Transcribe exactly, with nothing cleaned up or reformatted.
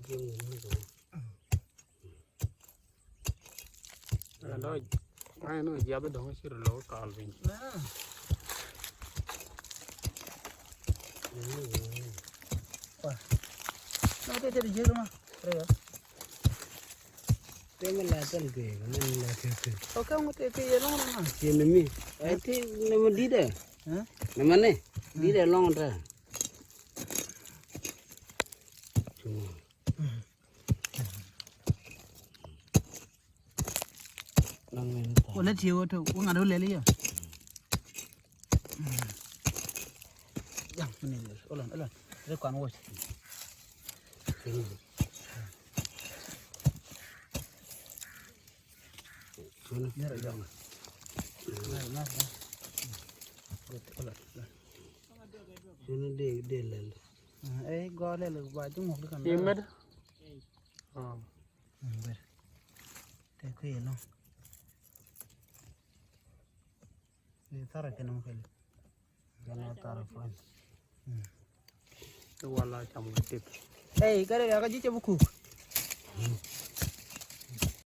Ɛn dɔ̱ ŋa̱c ni jiath dɔ̱ŋ ci rɔ lo̱k kaal piny. Nɔ tëë tëë jiäk ma rɛy ɔ. Tëë mi la thil guic mi la tëë tëë. Ɔ kɛ ŋu tëë kɛ yɛ lɔŋ rɛ ma. Ci ni mi ɛ ti ni mi di̱t ɛ. Ni ma ni di̱t ɛ lɔŋ tɛ. Wala tiɛ wä to wä ŋa̱t wä lɛl yɛ. Jaŋ mi ni lɛl olɔn olɔn ri kɔn wä. Cuni dee dee lɛl. Ɛ gɔɔ lɛl ba ji̱ ŋuɔk di kan. I̱ mɛt. Ber. Te kui̱ ɛlɔ̱ŋ. Ni tharɛ kɛn mukɛl. Kɛn a tharɛ puan. I̱ wala cam kɛ tip. Ey kɛn a riak a ji̱ cɛ bi kuk.